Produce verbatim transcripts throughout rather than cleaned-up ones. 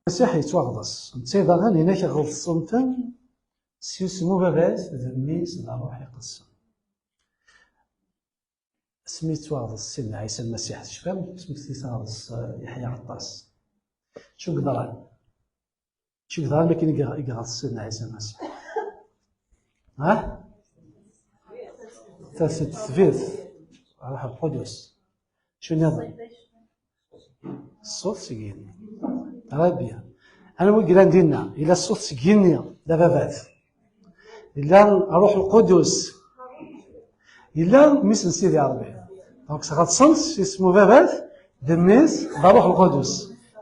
Lmasiḥ yettwaɣḍes. Netta daɣen inak ɣeḍsen-ten s yisem n Baba-s d Mmi-s d Ṛṛuḥ Iqedsen. Asmi yettwaɣḍes Sidna Ɛisa Lmasiḥ, tecfam? Asmi t-yettwaɣḍes, eh, Yeḥya Aṭas. Acu yeḍran? Acu yeḍran akken i yeɣ-, i yeɣḍes Sidna Ɛisa Lmasiḥ? Ha? Ters-d tbirt, Ṛṛuḥ Lqudus. Acu nniḍen? Ṣṣut seg yigenni. Ṛebbi. Anwa i yellan dinna? Yella ṣṣut seg yigenni, d ababat. Yella Ṛṛuḥ Lqudus. Yella mmi-s n Sidi Ṛebbi. Donc, sɣeḍsen s yisem n ubabat, d mmi-s, d Ṛṛuḥ Lqudus.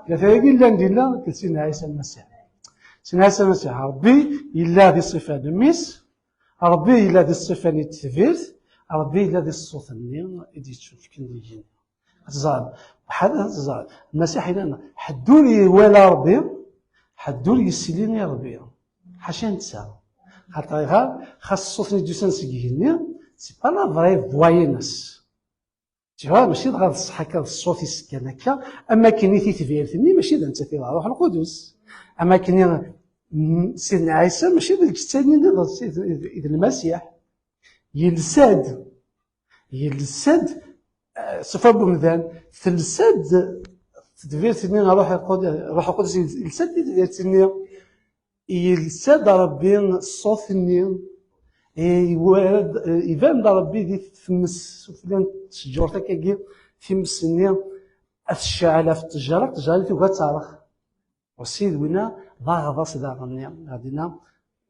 Tella tayagi yellan dinna, d Sidna Ɛisa Lmasiḥ. Sidna Ɛisa Lmasiḥ, Ṛebbi yella di ṣṣifa n mmi-s, Ṛebbi yella di ṣṣifa-nni n tbirt, Ṛebbi yella di ṣṣut-nni i d-yettcufken di yigenni. Ad teẓrem, ḥader ad teẓrem. Lmasiḥ yenna, ḥedd ur iwala Ṛebbi, ḥedd ur yesli i Ṛebbi. Ḥaca netta. Xaṭer iɣar, xas ṣṣut-nni d-yusan seg yigenni, c'est pas la vraie voix-ines. Tu vois, mačči dɣa d ṣṣeḥ akka, d ṣṣut-is kan akka, am akken i titbirt-nni, mačči d nettat i d Ṛṛuḥ Lqudus. Am akken i, mm, Sidna Ɛisa, mačči d lǧetta-nni i d, i d, i d Lmasiḥ. Yelsa-d, yelsa-d, eh, ṣṣifa n umdan, telsa-d tedbirt-nni, Ṛṛuḥ Lqud-, Ṛṛuḥ Lqudus yelsa-d tedbirt-nni. Yelsa-d Ṛebbi ṣṣut-nni, iwala-d, iban-d Ṛebbi di tmes sufella n tceǧǧurt akkagi, times-nni ad tecɛel ɣef ttejra, ttejra-nni tugi ad terɣ. Usid winna d aɣḍes daɣen-nni, ɣer dinna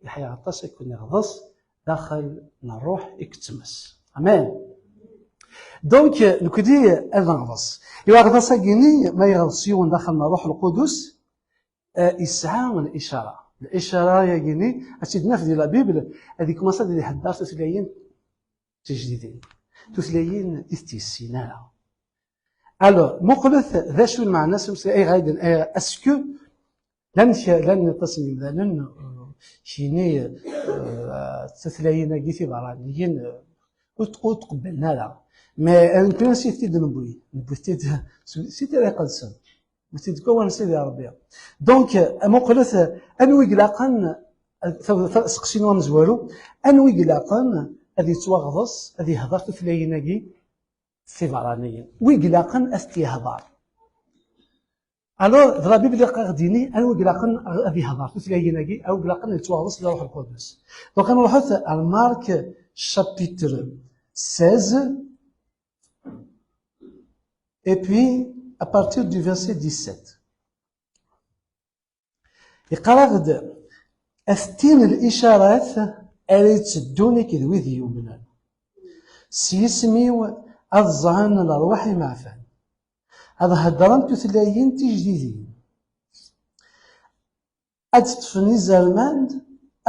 Yeḥya Aṭas akken iɣḍes daxel n Ṛṛuḥ i yettmes. Amen. Donc, nekkni ad neɣḍes. I uɣḍas-agi-nni, ma yeɣḍes yiwen daxel n Ṛṛuḥ Lqudus, eh, yesɛa licara. Licara-agi-nni, ad tt-id-naf di la Bible, ad ikkumanṣi ad ihedder tutlayin tijdidin. Tutlayin i t-yessin ara. Alors, muqlet d acu lmeɛna-s umeslay, ayɣer i d-, eh, est-ce que llan k-, llan aṭas n yimdanen, eh, kini, eh, tutlayin-agi tiberraniyin, eh, ur t-, ur tqebblen ara. Mais, eh, nekkni ansi t-id-newwi? Newwi-t-id s, si Tira Iqedsen. Newwi-t-id deg wawal n Sidi Ṛebbi. Donc, eh, muqlet, eh, anwa i ilaqen, eh, ta-, ta-, aseqsi-inu amezwaru, anwa i ilaqen ad yettwaɣḍes, ad yehder tutlayin-agi tiberraniyen? Wi ilaqen ad t-yehder? Alors, d la Bible i ɣ-d-yini anwa i ilaqen ad yehder tutlayin-agi, anwa i ilaqen ad yettwaɣḍes d Ṛṛuḥ Lqudus. Donc, ad nruḥet ar Marc chapitre seize, et puis à partir du verset dix-sept. Yeqqar-aɣ-d, "Atenti licarat ara yetteddun akked wid yumnen. S yisem-iw ad ẓẓɛen lerwaḥ imeɛfan. Ad heddren tutlayin tijdidin. Ad ṭṭfen izerman,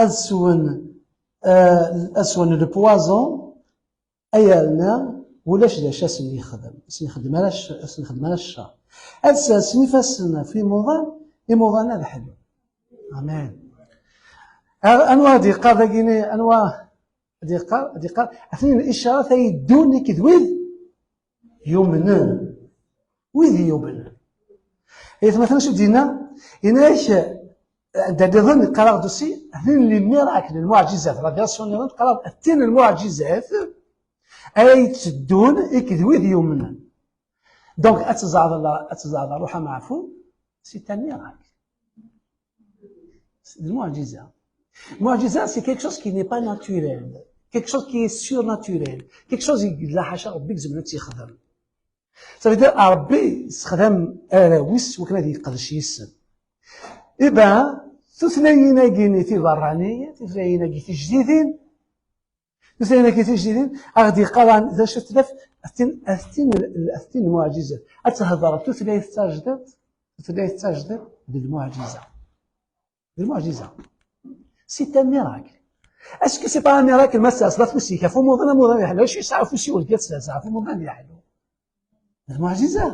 ad swen, eh, ad swen le poison, ay arna ulac d acu ad sen-yexdem, ad sen-yexdem ara cc-, ad sen-yexdem ara ccer. Ad sersen ifassen ɣef imuḍan, imuḍan ad ḥlun." Amen. Ar-, anwa ad yeqqar dagini, anwa ad yeqqar, ad yeqqar, atni licarat ay yeddun akked wid yumnen. Wid yumnen. Aytmaten, acu d-yenna? Yenna-ak, anda nniḍen, yeqqar-aɣ-d aussi, atni les miracles, lmuɛǧizat, la version nniḍen, teqqar-aɣ-d, atni lmuɛǧizat, ay yetteddun akked wid yumnen. Donc, ad tezɛeḍ, ad tezɛeḍ Ṛṛuḥ Ameɛfun, c'est un miracle. C'est une muɛǧiza. Muɛǧiza, c'est quelque chose qui n'est pas naturel. Quelque chose qui est surnaturel. Quelque chose i yella ḥaca Ṛebbi i izemren ad tt-yexdem. Ça veut dire, Ṛebbi yessexdam arraw-is wakken ad yeqdec yis-sen. Eh ben, tutlayin-agi-nni tiberraniyin, tutlayin-agi tijdidin, tutlayin-agi tijdidin, a ɣ-d-yeqqar d acu tlaf, attin, attin, attin lmuɛǧizat. Ad thedreḍ tutlayt tajdidt, tutlayt tajdidt d lmuɛǧiza. D lmuɛjiza. C'est un miracle. Est-ce que c'est pas un miracle ma tesɛa afus-ik ɣef umuḍan, amuḍan yeḥlu? Acu yesɛa afus-iw deg-s, yesɛa ɣef umuḍan yeḥlu? D lmuɛjiza.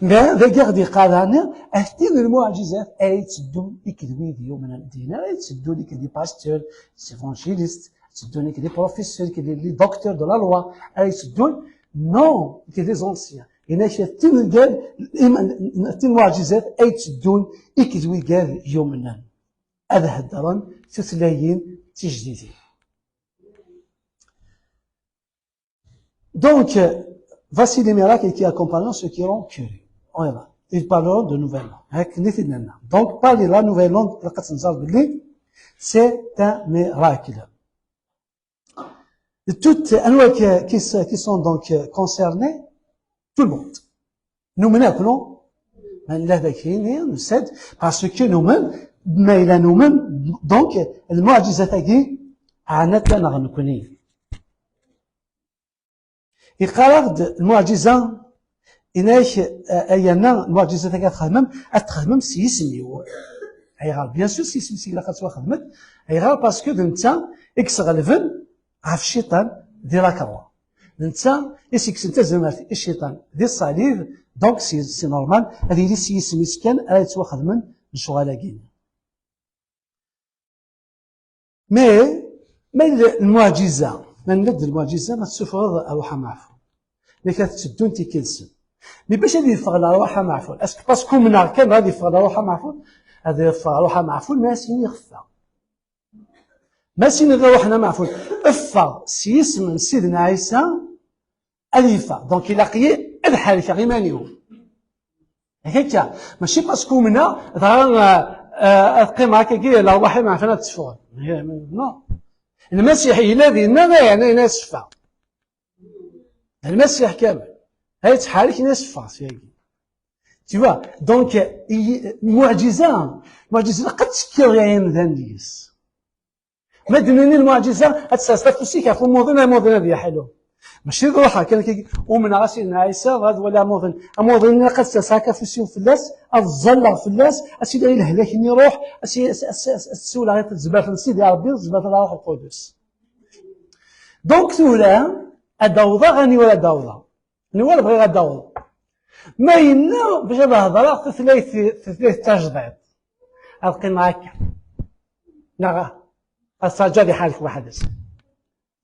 Mais dagi ɣ-d-yeqqar daɣen, atni d lmuɛjizat ay yetteddun akked wid yumnen. Dinna ay yetteddun akked les pasteurs, les évangélistes, yetteddun akked les professeurs, akked les, les docteurs de la loi, ay yetteddun, non, akked les anciens. Yenna-k d tin gar, tin lmuɛǧizat ay tteddun akked wigad yumnen ad heddren tutlayin tijdidin. Donc, euh, voici les miracles qui accompagneront ceux qui auront cru. Voilà. Ils parleront de nouvelles langues. Akken i t-id-nenna. Donc, parler la nouvelle langue, ilaq ad nẓer belli c'est un miracle. De toutes, anwa qui, qui, qui sont donc euh, concernés, tout le monde. Numen akk, non? Ma nella dagi, nusa-d, parce que numen, ma yella numen, donc, lmuɛǧizat-agi, ɛnat-aneɣ nekni. Yeqqar-aɣ-d lmuɛǧiza, yenna-ak, eh, ay yerna lmuɛǧizat-agi ad txedmem, ad txedmem s yisem-iw. Ayɣer? Bien sûr, s yisem-is ilaq ad ttwaxedment. Ayɣer? Parce que d netta i yesɣelben ɣef cciṭan di la croix. D netta i s-yekksen tazmert i cciṭan di ṣṣalib, donc c'est, c'est normal, ad yili s yisem-is kan ara yettwaxedmen lecɣal-agi. Mais, ma yella lmuɛǧiza, ma nella-d lmuɛǧiza, ma tessufɣeḍ ṛṛuḥ ameɛfun. Nekk ad tetteddunt ikilsen. Mais bac ad yeffeɣ ṛṛuḥ ameɛfun, est-ce que parce que umneɣ kan ad yeffeɣ ṛṛuḥ ameɛfun? Ad yeffeɣ ṛṛuḥ ameɛfun, ma as-iniɣ ffeɣ. Ma as-iniɣ ṛṛuḥ ameɛfun, ffeɣ s yisem n Sidna Ɛisa, ad yeffeɣ. Donc, ilaq-iyi ad ḥerkeɣ iman-iw. Akka, mačči parce que umneɣ, dɣa, euh, euh, ad qqimeɣ akkagi, ṛṛuḥ ameɛfun ad teffeɣ. Non. Lmasiḥ yella dinna, yerna yenna-as ffeɣ. D Lmasiḥ kamel. Ay ttḥerrik, yenna-as ffeɣ syagi. Tu vois, donc, i-, lmuɛǧiza, lmuɛǧiza, ilaq ad tekkiḍ i yimdanen deg-s. Ma d-nini lmuɛǧiza, ad tserseḍ afus-ik ɣef umuḍin, amuḍin ad yeḥlu. Mačči d ṛuḥ kan, kiki, umneɣ a Sidna Ɛisa, ad wali amuḍin. Amuḍin ilaq ad serseɣ akka afus-iw fell-as, ad ẓẓalleɣ fell-as, ad s-iliɣ i lehlak-nni ṛuḥ, ad s-, ad s-, ad s-, ad s-siwleɣ i tezmert n Sidi Ṛebbi, tezmert n Ṛuḥ Lqudus. Donc tura, ad d-awḍeɣ aniwer ad d-awḍeɣ. Aniwer bɣiɣ ad d-awḍeɣ. Ma yenna bac ad hedṛeɣ tutlayt, tutlayt tajdiṭ, ad qqimeɣ akka. Neɣ ad ttaǧǧaɣ ad iḥerrek weḥd-s.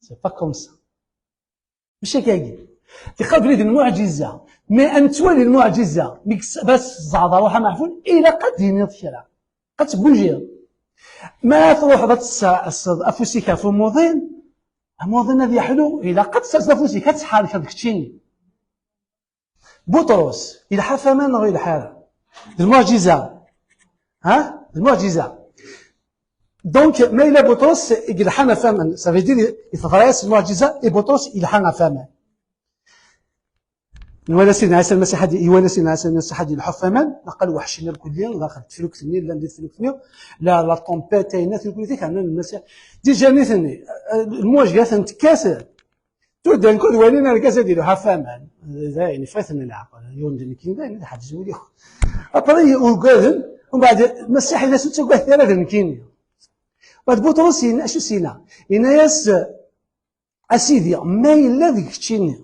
C'est pas comme ça. Mačči akkagi. Tiqabli d lmuɛǧiza. Mais ad nettwali lmuɛǧiza. Mi bas tzeɛḍeḍ ṛṛuḥ ameɛfun, ilaq ad d-tiniḍ kra. Ad tbujiḍ. Ma truḥeḍ ad tesserseḍ afus-ik ɣef umuḍin, amuḍin ad yeḥlu, ilaq ad tesserseḍ afus-ik, ad tḥerkeḍ keččini. Buṭrus, ilḥa f aman neɣ ilḥa ara? D lmuɛǧiza. Ha? D lmuɛǧiza. Donc, ma yella Buṭrus i yelḥan ɣef waman, ça veut dire, i teḍra-yas lmuɛǧiza, i Buṭrus yelḥa ɣef waman. Nwala Sidna Ɛisa Lmasiḥ ad, iwala Sidna Ɛisa Lmasiḥ ad yelḥu ɣef waman, naqal weḥcen irkelli, daxel teflukt-nni, llan di teflukt-nni, la, la tempête, ayna, tirkul-nni, kan Lmasiḥ. Déjà, nitni, eh, lmuɛǧiza ad ten-tekkat, tura d nekk ad walin argaz ad yelḥu ɣef waman. D ayen, iffeɣ-iten leɛqel. Yiwen d nekkini, d ayen, ad ḥebsen wid yakk. Après, ugaden, umbeɛd, Lmasiḥ yenna-as ur ttagadet ara d nekkini. Umbeɛd Buṭrus yenna, acu s-yenna? Yenna-yas, a Sidi, ma yella d keččini,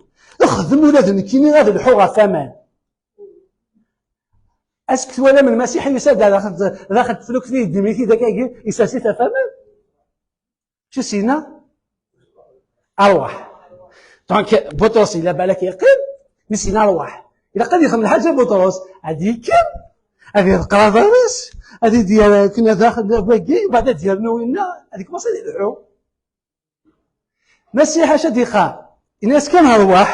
xdem ula d nekkini ad lḥuɣ ɣef waman. Est-ce que twalam Lmasiḥ yusa-d daxel, daxel teflukt-nni, yeddem-it-id akkagi, isers-it ɣef waman? Acu s-yenna? Arwaḥ. Donc, Buṭrus, yella balak yeqqim, mi s-yenna arwaḥ. Ilaq ad yexdem lḥaǧa Buṭrus, ad yekker, ad iḍeqqer aḍar-is, ad d-yerr akken daxel wagi, mbeɛd ad d-yernu winna, ad ikmeṣ ad ileḥḥu. Lmasiḥ acu ad d-iqqar? Yenna-yas kan arwaḥ,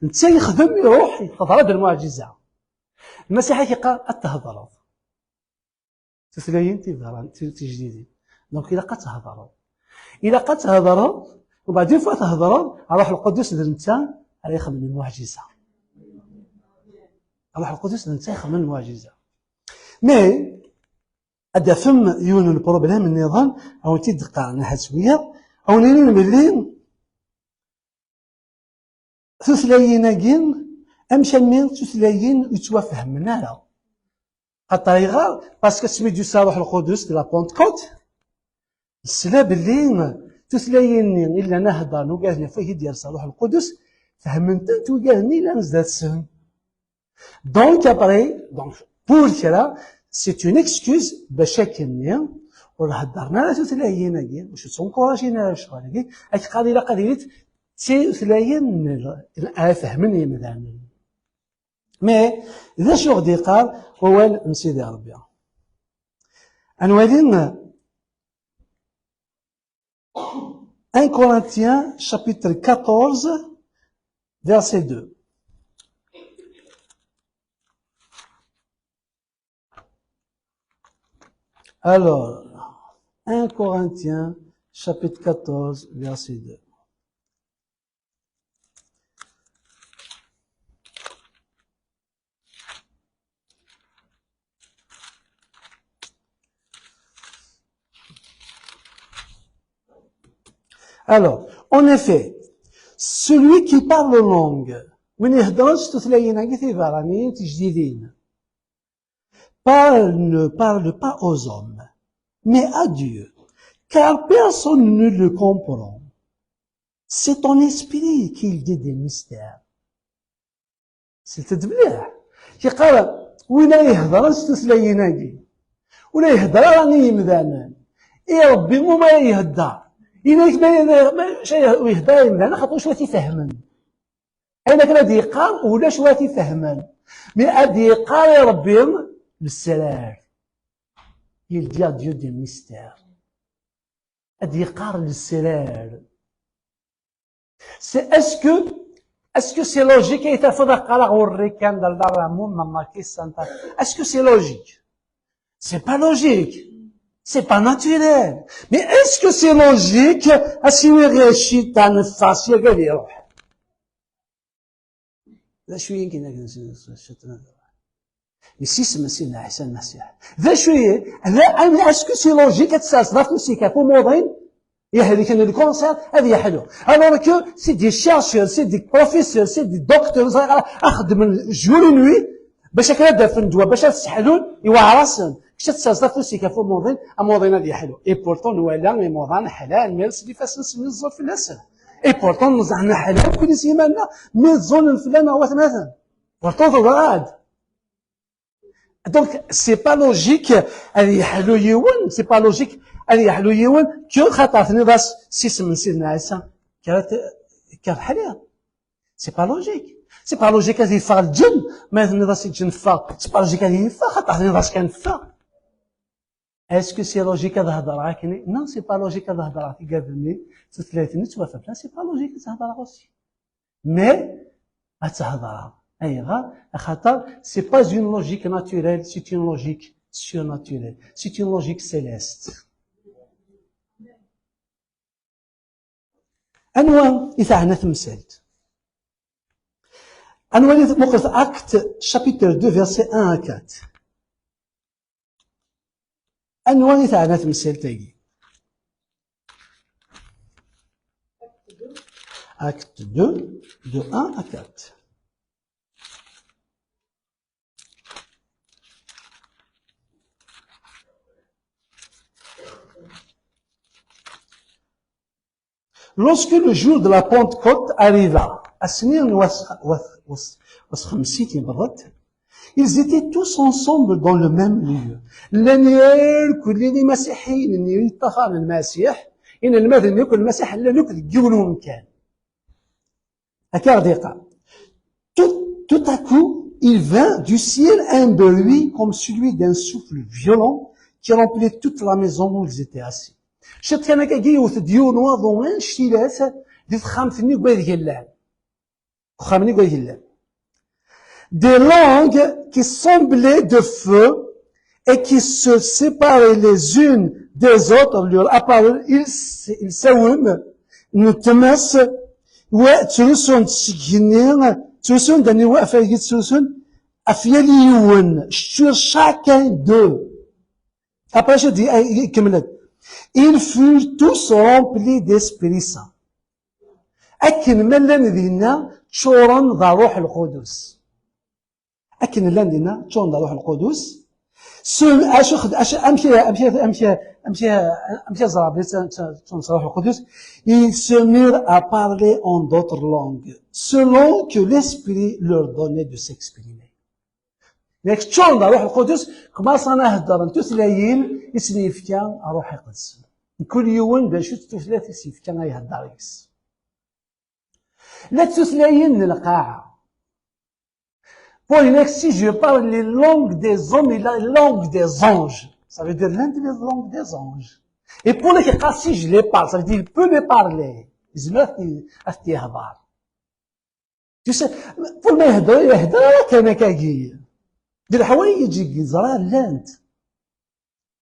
netta yexdem, iruḥ, teḍra-d lmuɛǧiza. Lmasiḥ ad k-iqqar ad thedreḍ. Tutlayin tiberran, ti-, tijdidin. Donc, ilaq ad thedreḍ. Ilaq ad thedreḍ, umbeɛd, une fois thedreḍ, Ṛṛuḥ Lqudus d netta ara ixedmen lmuɛǧiza. Ṛṛuḥ Lqudus d netta ixedmen lmuɛǧiza. Mais, ad d-tafem yiwen n lproblème nniḍen, a wen-t-id-qqaren ahat s wiyaḍ, a wen-inin belli tutlayin-agi, amek almi tutlayin ur ttwafehmen ara? Xaṭer ayɣer? Parce que asmi d-yusa Ṛṛuḥ Lqudus di la Pentecôte, nesla belli tutlayin-nni i llan a heddren ugaden ɣef wagi i d-yersa Ṛṛuḥ Lqudus, fehmen-tent ugaden-nni i llan zdat-sen. Donc, après, donc, pour kra, c'est une excuse bac akken-nni ur heddren ara tutlayin-agi, ur tt-encouragin ara lecɣal-agi, ad k-qqaren ilaq ad ilit d tutlayin n, ara fehmen yimdanen. Mais d acu i ɣ-d-yeqqar wawal n Sidi Ṛebbi? Ad nwali un Corinthiens chapitre quatorze, verset deux. Alors, un Corinthiens chapitre quatorze, verset deux. Alors, en effet, celui qui parle en langue, win iheddren s tutlayin-agi tiberraniyin tijdidin, parle, ne parle pas aux hommes, mais à Dieu, car personne ne le comprend. C'est ton esprit qui dit des mystères. Slet-d mliḥ. Yeqqar, win ay iheddren s tutlayin-agi, ur la ihedder ara i yimdanen. I Ṛebbi umi ara ihedder. Yenna-k ma, ma, ma, ur ihedder ara i yimdanen, xaṭer ulac wa t-ifehmen. Ayen akken ad yeqqar, ulac wa t-ifehmen. Mi ad yeqqar i Ṛebbi lesrar. Il dit à Dieu des mystères. Ad yeqqar lesrar. C'est, est-ce que, est-ce que c'est logique ay tafeḍ aqalaɣ ur rrikan d aldarramu mamaki santa? Est-ce que c'est logique? C'est pas logique. C'est pas naturel. Mais est-ce que c'est logique à suivre Rachid Tanfasi? D acu i yessismen Sidna Ɛisa Lmasiḥ? D acu i, est-ce que c'est logique ad tserseḍ afus-ik ɣef umuḍin yehlek n lkanṣir ad yeḥlu? Alors que c'est des chercheurs, c'est des professeurs, c'est des docteurs, ur ẓriɣ ara, xeddmen jour et nuit bac akken ad d-afen ddwa, bac ad seḥlun i weɛrasen. Kečč ad tserseḍ afus-ik ɣef umuḍin, amuḍin ad yeḥlu. Et pourtant nwala imuḍan ḥlan, mi ifassen-nsen iẓẓul fell-asen. Et pourtant neẓra ḥlan kul iziman-nneɣ mi ẓẓulen fell-aneɣ watmaten. Pourtant teḍra-d. Donc, c'est pas logique ad yeḥlu yiwen, c'est pas logique ad yeḥlu yiwen, que xaṭer tenniḍ-as s isem n Sidna Ɛisa, kker ad t-, kker ḥliɣ. C'est pas logique. C'est pas logique ad yeffeɣ lǧenn, ma tenniḍ-as i lǧenn ffeɣ, c'est pas logique ad yeffeɣ, xaṭer tenniḍ-as kan ffeɣ. Est-ce que c'est logique ad hedreɣ akken? Non, c'est pas logique ad hedreɣ tigad-nni, tutlayt-nni ttwafemt. C'est pas logique ad hedreɣ aussi. Mais, ad tehder. Ayɣer? Axaṭer, c'est pas une logique naturelle, c'est une logique surnaturelle. C'est une logique céleste. Anwa i teɛna temsalt? Anwa i muqlet Actes chapitre deux, verset un à quatre? Anwa i teɛna temsalt-agi? Acte deux, de un à quatre. Lorsque le jour de la Pentecôte arriva, ass-nni n wass, wass, wass, wass xemsin, ils étaient tous ensemble dans le même lieu. Llan irkelli imasiḥiyen-nni yeṭṭafaren Lmasiḥ, inelmaden yakk n Lmasiḥ llan akk deg yiwen wemkan. Akka i ɣ-d-yeqqar. Tout, tout à coup, il vint du ciel un bruit comme celui d'un souffle violent qui remplit toute la maison où ils étaient assis. Ciṭ kan akkagi yewwet-d yiwen waḍu anect-ilat di texxamt-nni deg waydeg llan. Deg uxxam-nni deg waydeg llan. Des langues qui semblaient de feu et qui se séparaient les unes des autres, leur apparurent. Ils, ils s'allument, nutmas, wa ttrusun-d seg igenni, ttrusun-d, ani wa afaygi ttrusun, ɣef yal yiwen, sur chacun d'eux. Après, je dis, eh, ikemmel-d. Ils furent tous remplis d'Esprit Saint. Akken ma llan dinna, ččuren d Ṛṛuḥ Lqudus. Akken llan dinna, ččuren d Ṛṛuḥ Lqudus. Se-, acu xed-, acu, amek, amek, amek, amek, amek ẓran belli ččuren s Ṛṛuḥ Lqudus? Ils se mirent à parler en d'autres langues, selon que l'Esprit leur donnait de s'exprimer. Yak ččuren d Ṛṛuḥ Lqudus, kmaṣan a heddren tutlayin i sen-yefka Ṛṛuḥ Iqedsen. Mkul yiwen d acu-tt tutlayt i s-yefka ad ihedder yis. La tutlayin n lqaɛa. Paul yenna-ak, si je parle les langues des hommes et les langues des anges, ça veut dire l'un des langues des anges. Et Paul yeqqar, si je les parle, ça veut dire il peut les parler. Yezmer ad t-yehder. Tu sais, Paul ma yehder, yehder kan akkagi. Di leḥwayeǧ i yeẓra llant.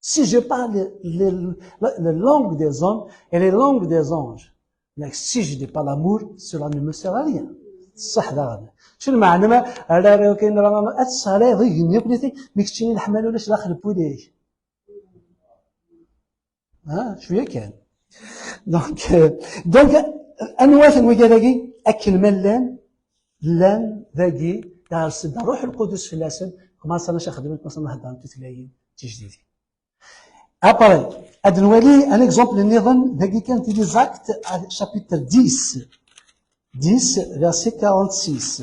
Si je parle les, les, les langues des hommes et les langues des anges, mais si je n'ai pas l'amour, cela ne me sert à rien. Ṣṣeḥ daɣen. Acu lmeɛna ma ara ara kan, ad tesɛiḍ igenni akk, mi keččini leḥmala ulac daxel n wul-ik. Ha, cwiya kan. Donc, euh, donc, anwa-ten wigad-agi? Akken ma llan, llan dagi, yeɛres-d Ṛṛuḥ Lqudus fell-asen, commencen acu xedmen, commencen heddren tutlayin tijdidin. Après, ad nwali un exemple nniḍen, dagi kan di les Actes, chapitre dix, dix, verset quarante-six.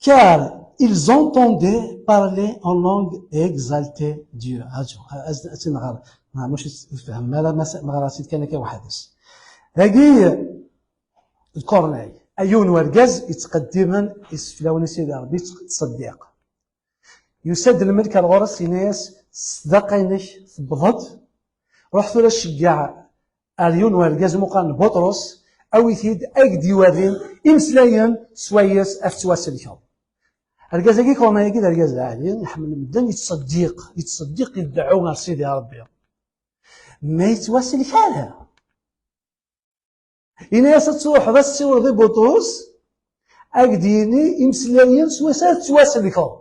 Car ils entendaient parler en langue et exalter Dieu. Aǧu, a-, a-, ad tt-nɣer. Ma, mhux tfehmem ara, ma s-, ma ɣer-as-id kan akka weḥd-s. Dagi, d Corneille. A yiwen wergaz yettqeddimen iseflawen i Sidi Ṛebbi, yettṣeddiq. Yusa-d lmelk ar ɣur-s, yenna-yas, ṣṣdaqa-inek tewweḍ-d, ruḥ tura ceggeɛ ar yiwen wergaz umi qqaren Buṭrus, awi-t-id, ad ak-d-iwerri imeslayen s wayes ad tettwasellkeḍ. Argaz-agi, Corneille-agi d argaz lɛali, iḥemmel medden, yettṣeddiq, yettṣeddiq, ideɛɛu ɣer Sidi Ṛebbi. Ma yettwasellek ara. Yenna-yas ad truḥeḍ ad tessiwleḍ i Buṭrus, ad ak-d-yini imeslayen s wayes ad tettwasellkeḍ.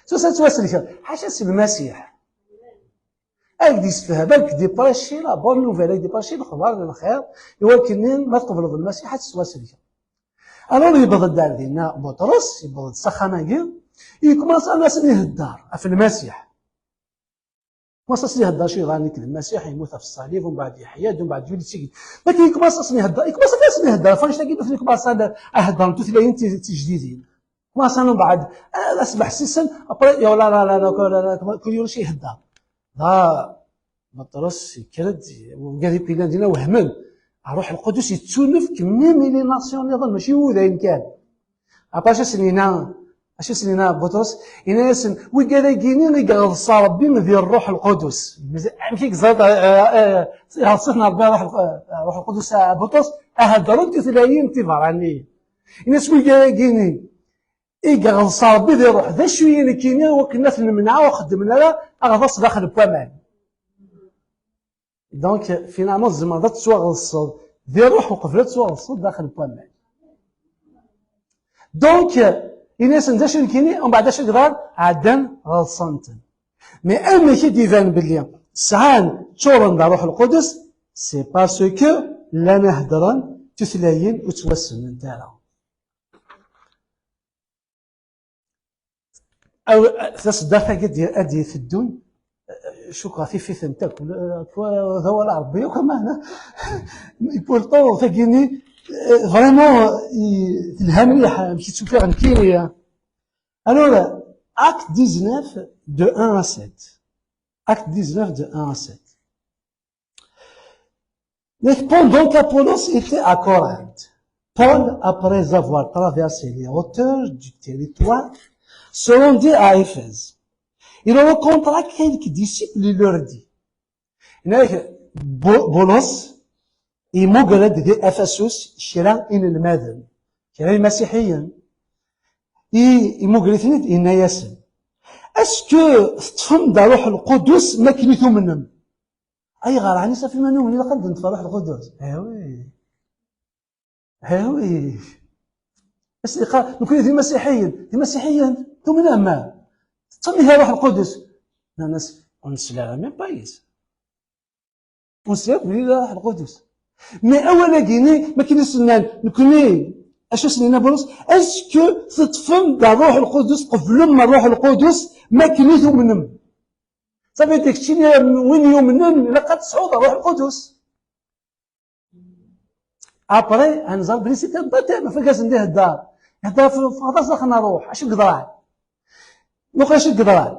S wayes ad tettwasellkeḍ. Ḥaca s Lmasiḥ. Ad ak-d-yessefhem, ad ak-d-iprêchi la bonne nouvelle, ad ak-d-iprêchi lexbar n lxir, i wakken ma tqebleḍ Lmasiḥ ad tettwasellkeḍ. Alors yewweḍ-d ar dinna Buṭrus, yewweḍ-d s axxam-agi, yekkumanṣa ad asen-ihedder ɣef Lmasiḥ. Kkumanṣa ad asen-ihedder acu yeḍran, nekk d Lmasiḥ, yemmut ɣef ṣṣalib, umbeɛd yeḥya-d, umbeɛd yuli-d seg-, lakin yekkumanṣa ad asen-ihedder, yekkumanṣa ad asen-ihedder, ɣef wannect-agi nutni kkumanṣa ad, ad heddren tutlayin ti-, tijdidin. Kkumanṣa umbeɛd, ah, ad smeḥsisen, après, ya la, la, la, la, la, la, kul yiwen acu ihedder. Da, Buṭrus yekker-d, wigad akk yellan dinna wehmen. Ṛṛuḥ Lqudus yettunefk même i les nations nniḍen, mačči i wudayen kan. Après, acu asen-yenna, acu asen-yenna Buṭrus? Yenna-yasen, wigad-agi-ni i iɣeḍṣ Ṛebbi di Ṛṛuḥ Lqudus. Amek i yeẓra, eh, eh, iɣeḍṣ-iten Ṛebbi Ṛṛuḥ Lq-, eh, Ṛṛuḥ Lqudus, ah, Buṭrus? Aha, heddren tutlayin tiberraniyin. Yenna-yas, wigad-agi-ni i iɣeḍṣ Ṛebbi di ṛṛuḥ. D acu-yi nekkini wakken ad ten-menɛeɣ ur xeddmen ara aɣḍaṣ daxel n waman? Donc, finalement, tzemreḍ ad tettwaɣeḍseḍ di ṛṛuḥ uqbel ad tettwaɣeḍseḍ daxel n waman. Donc, yenna-yasen d acu nekkini, umbeɛd acu yeḍran? Ɛeddan ɣeḍsen-ten. Mais amek i d-iban belli sɛan, ččuren d Ṛṛuḥ Lqudus? C'est parce que llan heddren tutlayin ur ttwassenent ara. Aw, taseddart-agi ad d-, ad d-iteddun, cukkeɣ tif-itent akk, d awal Aṛebbi akk, ameɛna. Pour le temps, tagini, vraiment, i-, telha mliḥ, amek i tt-ufiɣ nekkini. Alors, acte dix-neuf, de un à sept. Acte dix-neuf, de un à sept. Donc, pendant qu'Apollos était à Corinthe, Paul, après avoir traversé les hauteurs du territoire, se rendit à Éphèse. Il rencontra quelques disciples et leur dit, Yenna-ak, Bu-, Bulus imuger-d di Efesus kra inelmaden, kra imasiḥiyen. I, imuger-iten-id, yenna-yasen, est-ce que teṭṭfem-d Ṛṛuḥ Lqudus makken i tumnem? Ayɣer? Ɛni safi ma numen ilaq ad d-neṭṭef Ṛṛuḥ Lqudus? Eh oui. Eh oui. As-d-iqqar, nekkni d imasiḥiyen. D imasiḥiyen? Tumnem? Teṭṭfem ihi Ṛṛuḥ Lqudus? Nnan-as, ur nesli ara même pas yes. Ur nesli akk Ṛṛuḥ Lqudus. Mais awal-agi-ni, makken i s-nnan, nekkni, acu s-nnan Bulus? Est-ce que teṭṭfem-d Ṛṛuḥ Lqudus, tqeblem Ṛṛuḥ Lqudus, makken i tumnem? Ça veut dire, keččini win yumnen, ilaq ad tesɛuḍ Ṛṛuḥ Lqudus. Après, ad nẓer belli c'était un baptême, ɣef akken i d-ihedder. Ihedder ɣef, ɣef Ɣaḍas daxel n Ṛṛuḥ. Acu i yeḍran? Muqel acu i yeḍran.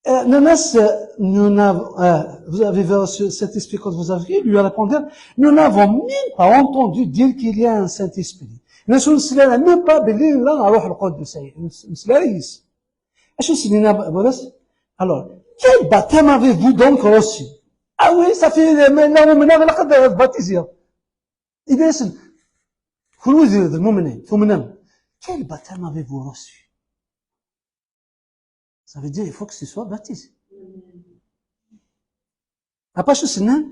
Euh, nnan-as, euh, nous n'avons, euh, vous avez reçu le Saint-Esprit quand vous avez cru, lui répondit, nous n'avons même pas entendu dire qu'il y a un Saint-Esprit. Nnan-as ur nesli ara même pas belli yella Ṛṛuḥ Lqudus, ur nesli ara yes. Acu s-nnan Bulus? Alors, quel baptême avez-vous donc reçu? Ah oui, ça fait, euh, maintenant, maintenant, ilaq ad baptiser. Yenna-yasen, kenwi d, d lmumnin, tumnem. Quel baptême avez-vous reçu? Ça veut dire, il faut que tu sois baptisé. Après, acu s-nnan?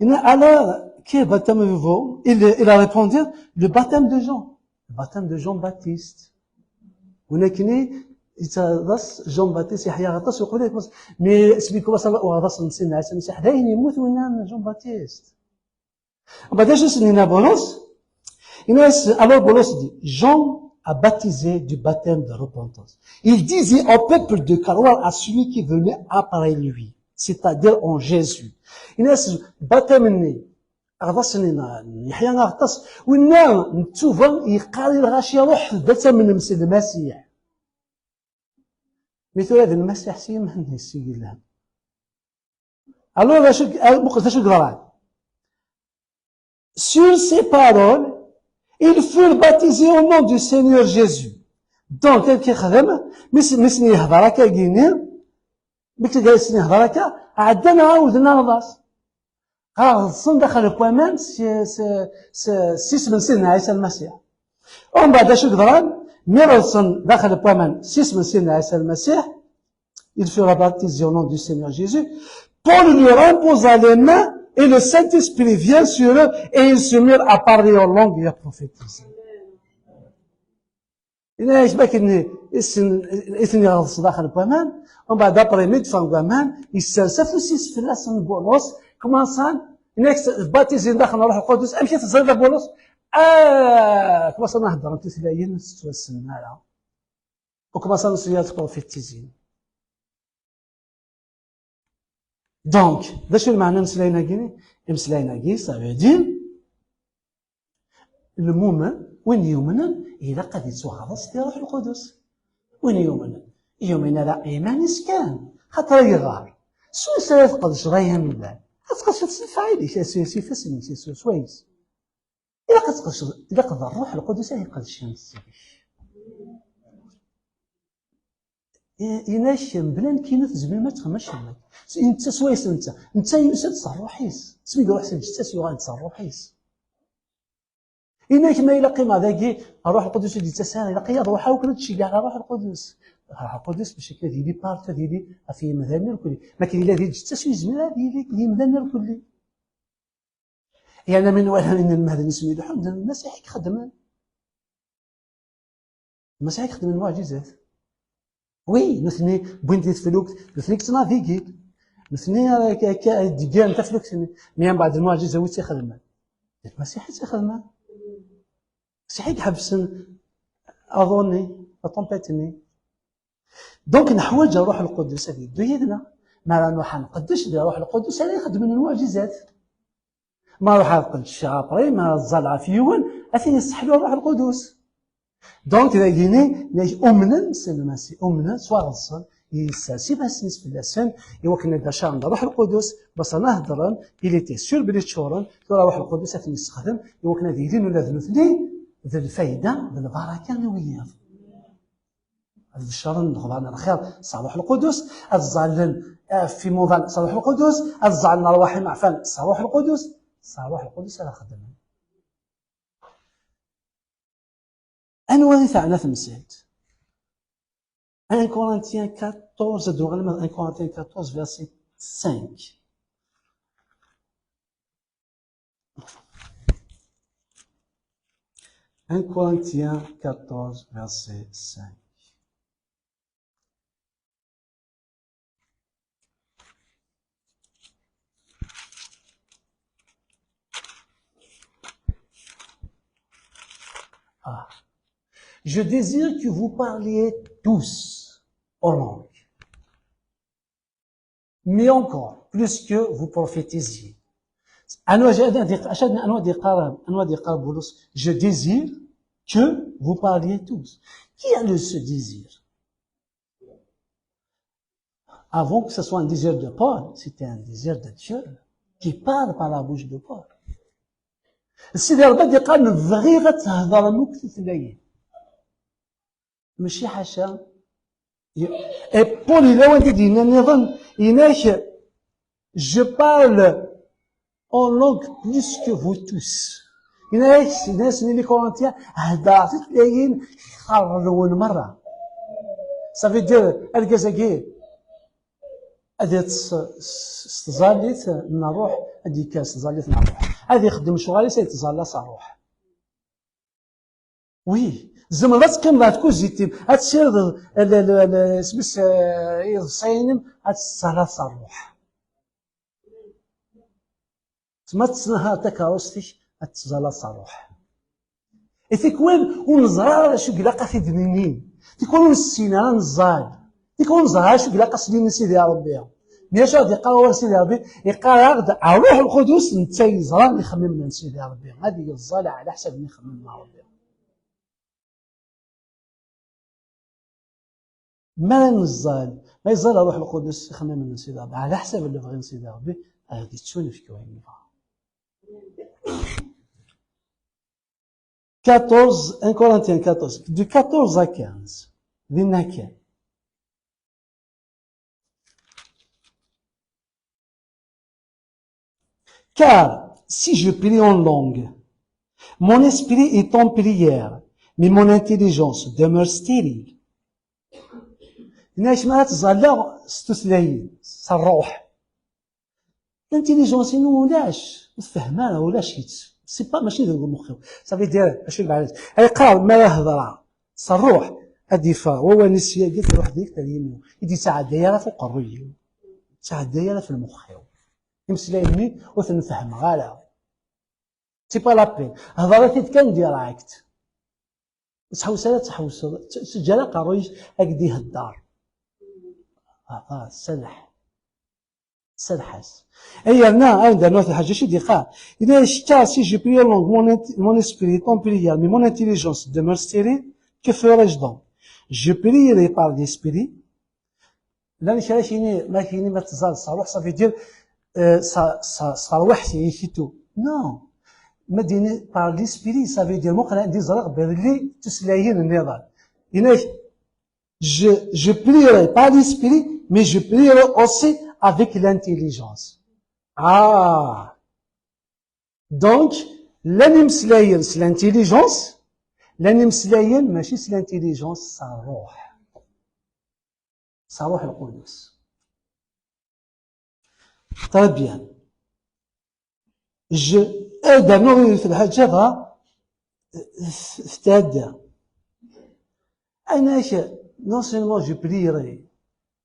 Yenna, alors, quel baptême avez-vous? Il, il a répondu, le baptême de Jean. Le baptême de Jean-Baptiste. Win akkenni, yettaḍas Jean-Baptiste, Yeḥya Aɣeṭṭas, yeqqel-d, mais asmi kumaṣan uɣaḍas n Sidna Ɛisa Lmasiḥ, dayen yemmut winna n Jean-Baptiste. Mbeɛd acu s-yenna Bulus? Yenna-as, alors Bulus dit, Jean a baptisé du baptême de repentance. Il disait au peuple de croire à celui qui venait après lui, c'est-à-dire en Jésus. Yenna-as, baptême-nni, aɣḍas-nni n Yeḥya Aɣeṭṭas, winna n ttuba yeqqar i lɣaci, ruḥet ad tamnem s Lmasiḥ. Mi tura d Lmasiḥ s yiman-is i yellan. Alors, d acu, ah, muqel d acu yeḍran. Sur ces paroles, ils furent baptisés au nom du Seigneur Jésus. Donc, amek yexdem, mi s-, mi sen-yehder akka gini, mi s-, mi sen-yehder akka, ɛeddan ɛawden aɣḍas. Ɣer ḍḍsen daxel n waman s, s, s, s isem n Sidna Ɛisa Lmasiḥ. Umbeɛd acu yeḍran? Mi ḍḍsen daxel n waman s isem n Sidna Ɛisa Lmasiḥ, ils furent baptisés au nom du Seigneur Jésus. Paul leur imposa les mains et le Saint-Esprit vint sur eux et ils se mirent à parler en langue et à prophétiser. Yenna-yak, ma akken i sen-, i ten-iɣeḍs daxel n waman, umbeɛd après mi d-ffɣen deg waman, yessers afus-is fell-asen Bulus, kmanṣan, yenna-yak, baptisin daxel n Ṛṛuḥ Lqudus, amek i teẓriḍ a Bulus? Ah, kmanṣan ad heddren tutlayin, ur ttwassnen ara. U kmanṣan ad slen ad prophétisin. Donc, d acu lmeɛna n imeslayen-agi? Imeslayen-agi, ça veut dire, lmumen, win yumnen, ilaq ad yettwaɣḍes di Ṛṛuḥ Lqudus. Win yumnen, yumen ala iman-is kan, xaṭer ad iɣer. S wis ara tqedceḍ ay amdan? Ad tqedceḍ s lefɛayel-ik, s, s ifassen-ik, s, s wayes. Ilaq ad tqedceḍ, ilaq d Ṛṛuḥ Lqudus ay iqedcen seg-k. I-, inak, mebla nekkini ur tezmirem ad txedmem acemma. Netta swayes netta. Netta yusa-d s ṛṛuḥ-is. Asmi iruḥ s lǧetta-s yuɣal-d s ṛṛuḥ-is. Inak ma yella qqimeɣ dagi, Ṛṛuḥ Lqudus ur d-yettas ara, ilaq-iyi ad ṛuḥeɣ akken ad d-tceggeɛ ɣer Ṛṛuḥ Lqudus. Ṛṛuḥ Lqudus bac akken ad yili partout, ad yili ɣef yimdanen irkelli. Ma akken yella di lǧetta-s ur yezmir ad yili deg yimdanen irkelli. Yerna mi nwala inelmaden-is mi leḥḥun, d Lmasiḥ i ixeddmen. Lmasiḥ i ixeddmen lmuɛǧizat. Wi, nutni wwin-d di teflukt, nutni i yettnadigi. Nutni ara k-, k-, d-ggiren taflukt-nni. Mi mbeɛd lmuɛǧiza wi tt-ixedmen? D Lmasiḥ i tt-ixedmen. Lmasiḥ i iḥebsen aḍu-nni, la tempête-nni. Donc, neḥwaǧ Ṛṛuḥ Lqudus ad yeddu yid-neɣ. Mi ara nruḥ ad nqeddec, d Ṛṛuḥ Lqudus ara ixedmen lmuɛǧizat. Ma ruḥ ad qeddceɣ après, ma ẓẓal ɣef yiwen, ad t-yesseḥlu Ṛṛuḥ Lqudus. Donc, dagini, nag umnen s Lmasiḥ, umnen, ttwaɣeḍsen, yessers ifassen-is fell-asen, i wakken ad d-acaɣen d Ṛṛuḥ Lqudus, baṣan ad heddren, il était sûr belli ččuren, tura Ṛṛuḥ Lqudus ad ten-yessexdem, i wakken ad ilin ula d nutni d lfayda, d lbaraka i wiyaḍ. Ad beccren lexbar n lxir s Ṛṛuḥ Lqudus, ad ẓẓallen ɣef imuḍan s Ṛṛuḥ Lqudus, ad ẓẓallen ṛṛwaḥ imeɛfan s Ṛṛuḥ Lqudus, s Ṛṛuḥ Lqudus ara xeddmen. Anwa i teɛna temsalt? Un Corinthiens quatorze, ad d-uɣalem ar un Corinthiens quatorze, verset cinq. Un Corinthiens quatorze, verset cinq. Ah. Je désire que vous parliez tous en langue. Mais encore, plus que vous prophétisiez. Anwa j-, anwa d-, anwa d-yeqqar, anwa d-yeqqar Bulus, je désire que vous parliez tous. Qui a le, ce désir? Avant que ce soit un désir de Paul, c'était un désir de Dieu qui parle par la bouche de Paul. Sidi Ṛebbi ad d-iqqar: bɣiɣ ad thedrem akk tutlayin. Mačči ḥaca. Et Paul yella wanda d-yenna nniḍen, yenna-k: je parle en langue plus que vous tous. Yenna-k, yenna-asen i les Corinthiens: heddreɣ tutlayin xerrwen merra. Ça veut dire, argaz-agi ad yeṭṭes s, s tẓallit n ṛṛuḥ, ad d-yekker s tẓallit n ṛṛuḥ. Ad ixeddem ccɣel-is, ad yettẓalla s ṛṛuḥ. Oui, tzemreḍ ad teqqimeḍ ɣer tkuzit-im, ad tessirdeḍ l-, l-, l-, isem-is, eh, iḍebsiyen-im, ad tettẓallaḍ s ṛṛuḥ. Ma tettenhareḍ takeṛṛust-ik, ad tettẓallaḍ s ṛṛuḥ. I tikwal ur neẓra ara acu ilaq ad t-id-nini. Tikwal ur nessin ara neẓẓal. Tikwal ur neẓra ara acu ilaq ad s-nini i Sidi Ṛebbi. Mi acu ad iqqar wawal Sidi Ṛebbi? Iqqar-aɣ-d: Ṛṛuḥ Lqudus netta yeẓran ixemmimen n Sidi Ṛebbi. Ad yeẓẓal ɛla ḥsab n ixemmimen n Ṛebbi. Ma neẓẓal, ma yeẓẓal Ṛṛuḥ Lqudus ixemmimen n Sidi Ṛebbi, ɛla ḥsab n lebɣi n Sidi Ṛebbi, ad d-ittunefk wayen yebɣa. Quatorze, un Corinthiens quatorze, de quatorze à quinze, dinna kan. Car si je prie en langue, mon esprit est en prière, mais mon intelligence demeure stérile. Yenna-k: mi ara ttẓallaɣ s tutlayin, s ṛṛuḥ, l'intelligence-inu ulac, ur tefhem ara, ulac-itt. C'est pas, mačči deg umexxiw. Ça veut dire, acu lmeɛna? Ay qqar, mi ara hedreɣ s ṛṛuḥ, ad d-yeffeɣ wawal-nni syagi, ad iruḥ direct ar yimi-w. Ur d-yettɛedday ara ɣef uqerruy-iw. Ur yettɛedday ara ɣef lmux-iw. Imeslayen-nni ur ten-fehmeɣ ara. C'est pas la peine. Hedṛet-id kan direct. Ur ttḥewwis ara, ttḥewwiseḍ. Tt-, ttejj ara aqerruy-ik ad k-d-ihedder. Ah, ah, serreḥ. Serreḥ-as. Ay yerna, ad d-rnuɣ lḥaǧa acu d-iqqar. Yenna-k: car si je prie en langue, mon int-, mon esprit est en prière, mais mon intelligence demeure stérile, que ferai-je donc? Je prierai par l'esprit. Llan kra k-yini, ma k-yini ma tẓal s ṛṛuḥ, ça veut dire, euh, s, s, s terwiḥt-ik et tout. Non. Ma d-yini par l'esprit, ça veut dire, muqel anda i ẓriɣ belli tutlayin nniḍen. Yenna-k: je, je prierai par l'esprit, mais je prierai aussi avec l'intelligence. Ah. Donc, llan imeslayen s l'intelligence, llan imeslayen mačči s l'intelligence, s ṛṛuḥ. S Ṛṛuḥ Lqudus. Très bien. Je, ad d-rnuɣ yiwet lḥaǧa dɣa, t-, tetɛedda. Anak, non seulement je prierai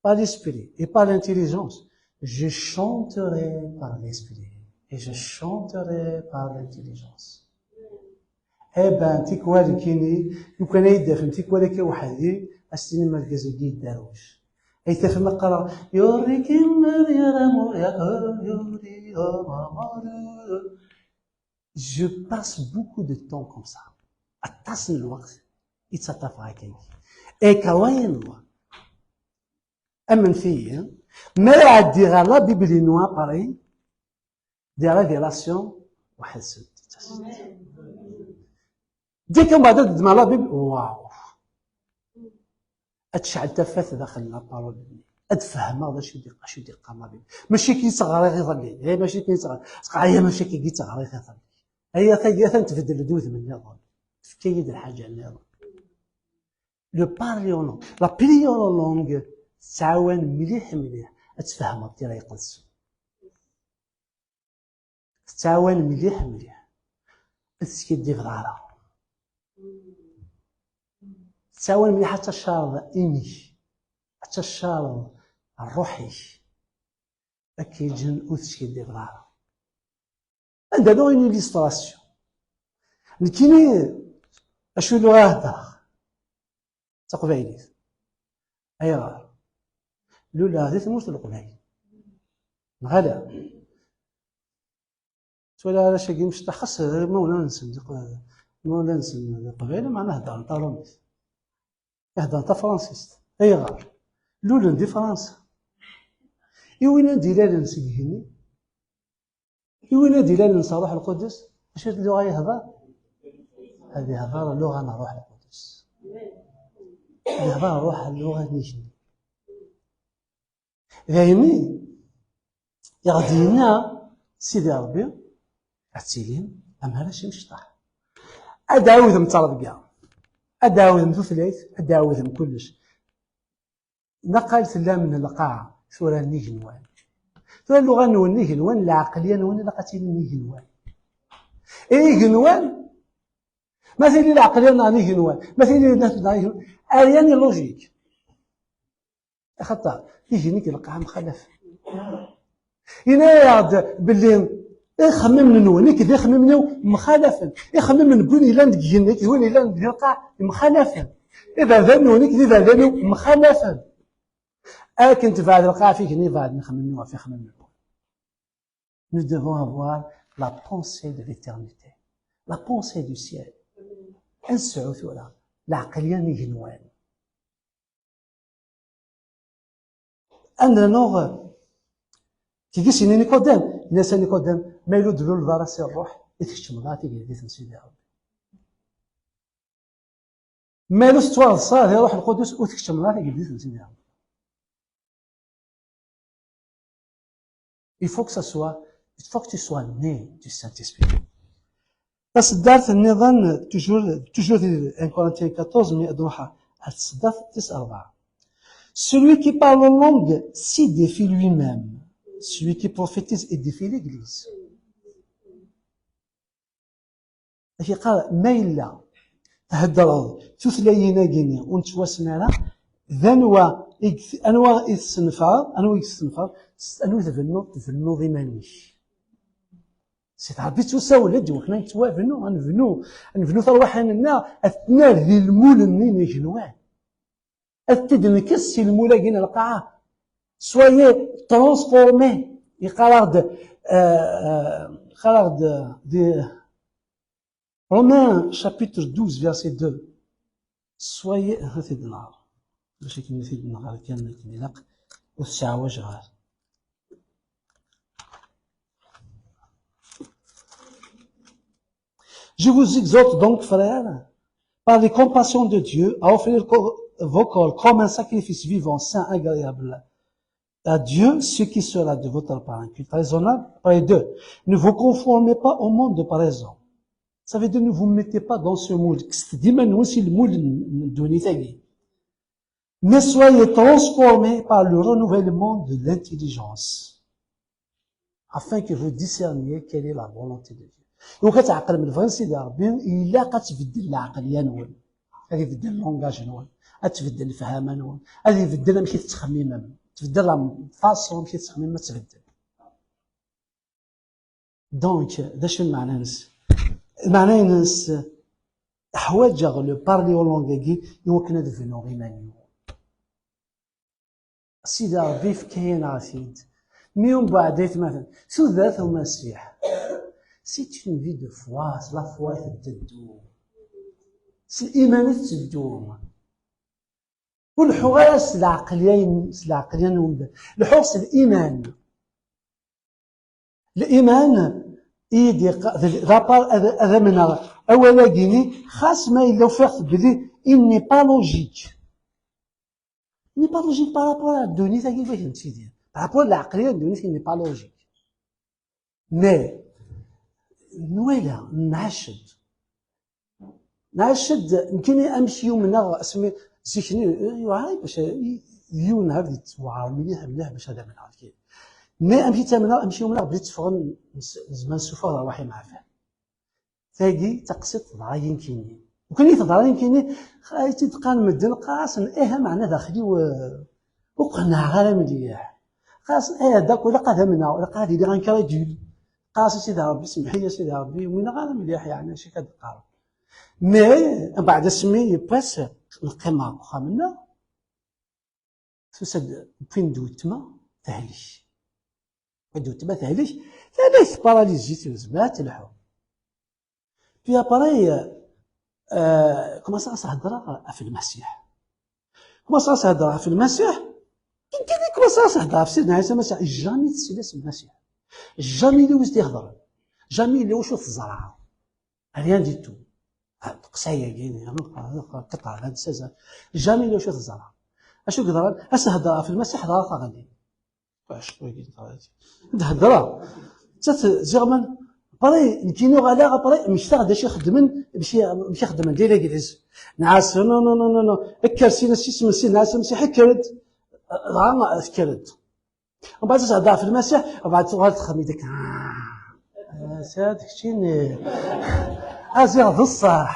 par l'esprit et par l'intelligence, je chanterai par l'esprit et je chanterai par l'intelligence. Eh ben, tikwal kini, lukan ay d-tafem tikwal akka weḥd-i, ad s-tinim argaz-agi yedderwec. Ay tafem qqareɣ: yuri kimmer yara muriɣ, yuri amamaru. Je passe beaucoup de temps comme ça. Aṭas n lweqt i ttaṭṭafeɣ akka. Eka wayen wa. Amenet-iyi, mi ara ɛeddiɣ ɣer la Bible-inu après, des révélations weḥd-sent. Dès que mbeɛd ad ddmeɣ la Bible, waw! Ad tecɛel tafat daxel n la parole-nni. Ad fehmeɣ d acu i d-, acu i d-iqqar la Bible. Mačči akken i tt-ɣriɣ iḍelli. Eh, mačči akken i tt-ɣriɣ. Sqeɛ, aya mačči akken i tt-ɣriɣ iḍelli. Aya, ata, atan tbeddel-d udem nniḍen. Tefka-yi-d lḥaǧa nniḍen. Le parler en langue. La prière en langue tettɛawan mliḥ, mliḥ ad tfehmeḍ Tira Iqedsen. Tettɛawan mliḥ, mliḥ. Ur teskiddibeḍ ara. Tettɛawan mliḥ ad taccareḍ imi-k, ad taccareḍ ṛṛuḥ-ik. Akken ǧen ur teskiddibeḍ ara. Anda nuɣ une illustration. Nekkini, acu luɣa heddreɣ? D taqbaylit. Ayɣer? Luleɣ di tmurt n Leqbayel. Neɣ ala? Twala arrac-agi mecṭaḥ, xas imawlan-nsen d Iq-, imawlan-nsen d Iqbayel, meɛna heddren taṛumit. Heddren tafransist. Ayɣer? Lulen di Fransa. I win ad d-ilalen seg igenni, i win ad d-ilalen s Ṛṛuḥ Lqudus, acu d lluɣa yehḍer? Ad yehḍer lluɣa n Ṛṛuḥ Lqudus. Ad yehḍer Ṛṛuḥ lluɣa n igenni. D ayen i ɣ-d-yenna Sidi Ṛebbi, ad tilim am arrac imecṭaḥ. Ad d-ɛawdem ttrebga, ad d-ɛawdem tutlayt, ad d-ɛawdem kullec. Naqal tellam n lqaɛa, tura n igenwan. Tura lluɣa-nwen n igenwan, lɛeqliya-nwen ilaq ad tili n igenwan. I igenwan, ma tili lɛeqliya-nneɣ n igenwan, ma tili n igenwan, rien n'est logique. Axaṭer igenni d lqaɛa mxalafen. Yenna-yaɣ-d belli ixemmimen-nwen, nekk d ixemmimen-iw mxalafen. Ixemmimen n win yellan deg igenni, nekk d win yellan deg lqaɛa mxalafen. Iberdan-nwen, nekk d iberdan-iw mxalafen. Akken tebɛed lqaɛa ɣef igenni, ibeɛden ixemmimen-iw ɣef ixemmimen-nwen. Nous devons avoir la pensée de l'éternité, la pensée du ciel. Ad nesɛu tura lɛeqliya n igenwan. Ad nernu, tigi s-yenna Nikodem, yenna-as a Nikodem, ma yella ur d-tluleḍ ara si ṛṛuḥ, i tkeččmeḍ ara tigeldit n Sidi Ṛebbi. Ma yella ur tettwaɣeḍseḍ ara di Ṛṛuḥ Lqudus, ur tkeččmeḍ ara tigeldit n Sidi Ṛebbi. Il faut que ça soit, il faut que tu sois né du Saint-Esprit. Taseddart nniḍen, toujours, toujours di un Corinthiens quatorze, mais ad nruḥ ar tseddart tis ṛebɛa. Celui qui parle en langue s'édifie lui-même. Celui qui prophétise édifie l'Église. Ak-iqqar, ma yella theddreḍ tutlayin-agi-nni ur nettwassen ara, d anwa i g-, anwa i tessenfeḍ, anwa i tessenfeḍ, s-, anwa i tbennuḍ, tbennuḍ iman-ik. Sidi Ṛebbi yettusawel-d i wakken ad nettwabnu, ad nebnu, ad nebnu tarwiḥin-nneɣ, ad tnal di lmul-nni n igenwan. Ad t-id-nekkes si lmul-agi n lqaɛa. Soyez transformés. Yeqqar-aɣ-d, euh, euh, yeqqar-aɣ-d di Romains chapitre douze, verset deux. Soyez, ad t-id-nɣer. Bac akken ad t-id-nɣer kan akken ilaq, ur t-sseɛwajeɣ ara. Je vous exhorte donc, frères, par les compassions de Dieu, à offrir co-, vos corps comme un sacrifice vivant, saint, agréable à Dieu, ce qui sera de votre part un culte raisonnable. Après deux, ne vous conformez pas au monde présent. Ça veut dire, ne vous mettez pas dans ce moule. Kkset-d iman-nwen si lmul n, n ddunit-agi. Mais soyez transformés par le renouvellement de l'intelligence, afin que vous discerniez quelle est la volonté de Dieu. Donc, ad tɛeqlem lebɣi n Sidi Ṛebbi, ilaq ad tbeddel lɛeqliya-nwen, ad ibeddel langage-nwen, ad tbeddel lefhama-nwen, ad ibeddel amek i tettxemmimem, tbeddel la façon amek i tettxemmimem, ad tbeddel. Donc, d acu lmeɛna-ines? Lmeɛna-ines, ḥwaǧeɣ le parler en langue-agi i wakken ad bnuɣ iman-iw. Sidi Ṛebbi yefka-yaneɣ-t-id. Mi umbeɛd ay atmaten, tudert umasiḥ, c'est une vie de foi, s la foi i tetteddu. S liman i tetteddu. Ur leḥḥuɣ ara s lɛeqliya-inu, s lɛeqliya n umdan. Leḥḥuɣ s liman. Liman i d-iqa-, d, d apar-, ad, ad amneɣ awal-agi-ni, xas ma yella ufiɣ-t belli il n'est pas logique. Il n'est pas logique par rapport à ddunit-agi i nettili. Par rapport à lɛeqliya n ddunit, il n'est pas logique. Mais, nwala, nɛac-d. Nɛac-d, nekkini amek yumneɣ, asmi zik-nni, yuɛer bac, yiwen ɛad yettewɛer mliḥ, mliḥ bac ad amneɣ, nekkini. Mais amek i ttamneɣ, amek yumneɣ belli tteffɣen, nez-, nezmer nessufeɣ lerwaḥ imɛafen. Tagi d taqsiṭ teḍra yinkini. Ukan i teḍra yinkini, ay tt-id-qqaren medden, qqar-asen, ih, meɛna daxel-iw, eh, ur qenɛeɣ ara mliḥ. Qqar-asen, ih, d'accord, ilaq ad amneɣ, ilaq ad iliɣ incrédule. Qqar-as a Sidi Ṛebbi, semmeḥ-iyi a Sidi Ṛebbi, ur umineɣ ara mliḥ, yeɛni, acu akka d-qqareḍ. Mais, mbeɛd asmi yiwwas, neqqim ɣer uxxam-nneɣ, tusa-d, wwin-d weltma, tehlek. Wwin-d weltma, tehlek, tehlek, paralysée, ur tezmir ad telḥu. Puis après, euh, euh, commenceɣ ad s-heddreɣ ɣef Lmasiḥ. Commenceɣ ad s-heddreɣ ɣef Lmasiḥ, Kan kan i kmaṣ ad s-hedreɣ ɣef Sidna Ɛisa Masiḥ, jamais tesla s Lmasiḥ. Jamais yella wi s-d-ihedren. Jamais yella wacu teẓra. Rien du tout. Ah, teqsa-yagi, qeṭɛen, sazan. Jamais yella wacu teẓra. Acu yeḍran? Ad s-hedreɣ ɣef Lmasiḥ, ḍra taɣelli. Acu-agi d-hedreɣ. Tat ziɣman, après, nekkini uɣaleɣ, après, mmektaɣ-d acu ixeddmen, amek i, amek i xeddmen di l'église. Nɛas, non, non, non, non, non. Kker syin, s isem n Sidna Ɛisa Masiḥ, kker-d. Dɣa tekker-d. Mbeɛd ad s-hedreɣ ɣef Lmasiḥ, mbeɛd tuɣal texdem-it akka. Ah, ah, d keččini. Aziɣ d ṣṣeḥ.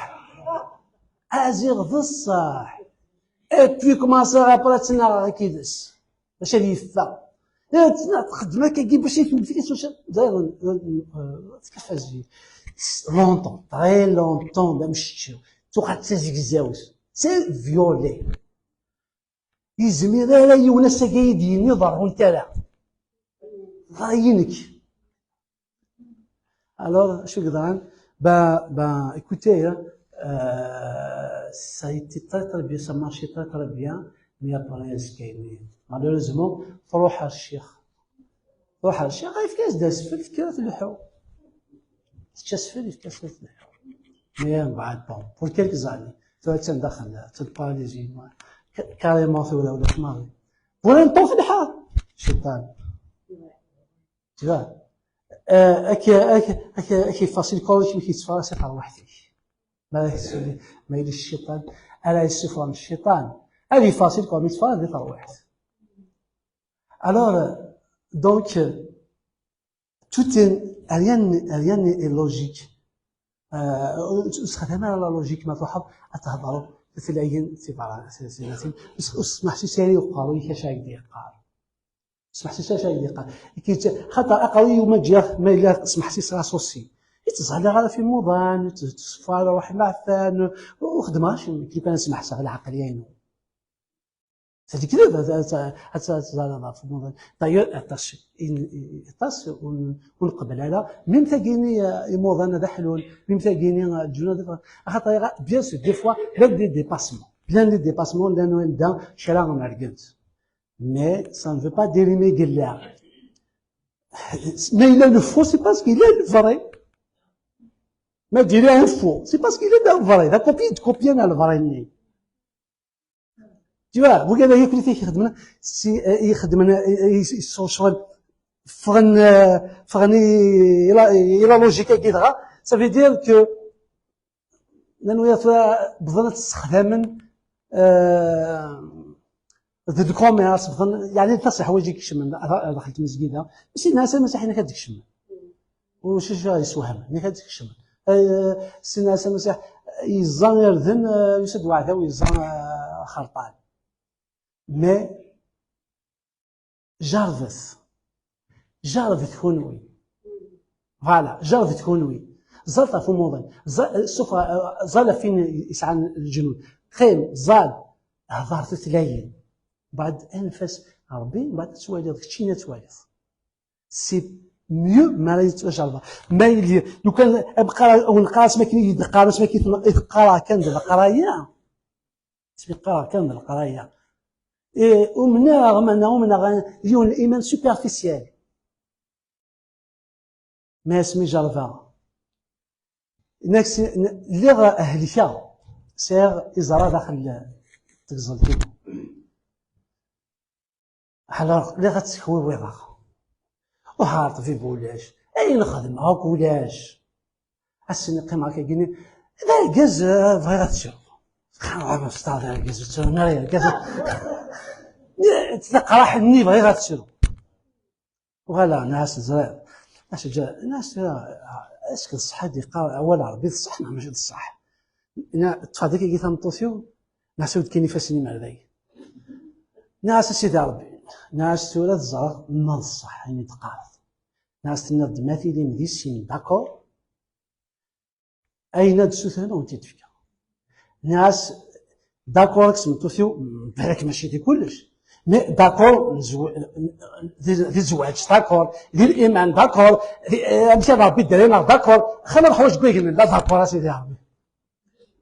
Aziɣ d ṣṣeḥ. Et puis commencer après ad ttnaɣeɣ yid-s. Bac ad yeffeɣ. Eh, ttnaɣ txeddem akkagi bac ad yeffeɣ. Daɣen, euh, euh, tkafazi. Longtemps, très longtemps, d amceččew. Tuɣal d tazegzawt. C'est violé. Yezmir ara yiwen ass-agi ad yi-d-yini ur ḍerrunt ara. Ḍerru-yi nekk. Alors, acu yeḍran? Ben, ben, écoutez, hein, euh, ça a été très, très bien, ça a marché très, très bien, mais après, c'est que, malheureusement, truḥ ar ccix. Truḥ ar ccix, yefka-as-d asfel, tekker tleḥḥu. Tečča asfel, yefka-as-d tleḥḥu. Mais, mbeɛd, bon, pour quelques années, tura attan daxel, attan paralysée, carrément, tura ulac maḍi. Pour un temps, tleḥḥu. Cciṭan. Tu vois? Euh, ak, ak, ak, ak ifaṣil kul amek yettfaras i terwiḥt-ik. Ma, ma yella cciṭan, ara yessufɣen cciṭan. Ad ifaṣil kul amek yettfaras di terwiḥt. Alors, euh, donc, euh, tout est, rien, rien n'est logique. Euh, ur tessexdam ara la logique ma truḥeḍ ad tehḍreḍ tutlayin tiberra-, ti-, ti-, ti-, ur s-, ur smeḥsis ara i uqerruy-ik acu ara k-d-yeqqar. Smeḥsis acu ay d-yeqqar. Xaṭer aqerruy-iw ma ǧǧiɣ, ma yella smeḥsiseɣ-as aussi. Ur ttẓalliɣ ara f imuḍan, ur tt-, ur ttṣeffaɣ ara ṛṛuḥ imeɛfan, ur xeddmeɣ acemma, nekk lukan ad smeḥseɣ lɛeqliya-inu. D lekdeb ad, ad, ad, ad tẓalliḍ ɣef imuḍan. D'ailleurs, aṭas, in-, aṭas ur n-, ur nqebbel ara, même tagini, eh, imuḍan ad ḥlun, même tagini, eh, lǧuna ad ffɣen. Axaṭer, bien sûr, des fois, llan des dépassements. Llan des dépassements, llan wanda kra n rgent. Mais ça ne veut pas dire imi yella. Ma yella le faux, c'est parce qu'il est le vrai. Ma yella un faux, c'est parce qu'il est le vrai. D akopyi d kopyi n le vrai-nni. Tu vois, wigad-agi akk i ixeddmen, si, eh, ixeddmen, eh, eh, s-, s-, ccɣel, ffɣen, eh, ffɣen i, i la, i la logique-agi dɣa, ça veut dire que Llan wiyaḍ tura bḍan ad t-ssexdamen, euh, deg commerce, bḍan, yeɛni aṭas n leḥwayeǧ i ikecmen daxel n tmezgida. Sidna Ɛisa Masiḥ inek ad d-kecmen. Ulac acu ara yessewhamen, inek ad d-kecmen. Euh, Sidna Ɛisa Masiḥ yeẓẓa irden, euh, yusa-d weɛdaw, yeẓẓa, euh, axerṭan. Mais Jeṛṛbet. Jeṛṛbet kunwi. Voilà, jeṛṛbet kunwi. Ẓallet ɣef umuḍin. Ẓa-, sufeɣ, ẓal ɣef win yesɛan leǧnun. Qqim, ẓal, hḍer tutlayin. Mbeɛd anef-as Ṛebbi, mbeɛd ad twaliḍ, keččini ad twaliḍ. C'est mieux mi ara yettwajerreb. Ma yili, lukan ad qqar-, ad wen-qqar asmi akken i yi-d-qqaren, asmi akken i ten-, i teqqar kan d leqraya. Ttmiqareɣ kan d leqraya. Eh, umneɣ, meɛna umneɣ yiwen liman superficiel. Mais asmi jerbeɣ, nekk s-, n-, lliɣ helkeɣ, sɛiɣ iẓra daxel tegẓelt-inu. Alors, lliɣ ad ttsekwiwiḍeɣ. Uḥar ṭbib ulac. Ayen xedmeɣ akk ulac. Ass-nni qqimeɣ akkagini. D argaz, eh, bɣiɣ ad ttreɣ. Xawa, ma festaɣ d argaz, ur ttreɣ ara argaz. Taqraḥ-nni bɣiɣ ad ttreɣ. Voilà, nɛas ẓriɣ. Nɛas ǧa-, nɛas tura, est-ce que d ṣṣeḥ ad yeqqar awal Ṛebbi d ṣṣeḥ neɣ mačči d ṣṣeḥ? Ina, ṭṭfeɣ-d akkagi tameṭṭut-iw, nɛas ur d-kkin ifassen-im ar dagi. Nniɣ-as, a Sidi Ṛebbi, nniɣ-as tura ad ẓreɣ ma d ṣṣeḥ ayen i d-teqqareḍ. Nniɣ-as tenniḍ-d ma tilim di sin, d'accord? Ayen ad d-sutren ad wen-t-id-fkeɣ. Nniɣ-as, d'accord, ak tmeṭṭut-iw, balak mačči di kullec. Mais d'accord, nezw-, di, di zzwaǧ, d'accord, di liman, d'accord, di, eh, amek ad Ṛebbi dderya-nneɣ, d'accord, xir leḥwayeǧ n wigi nella, d'accord, a Sidi Ṛebbi.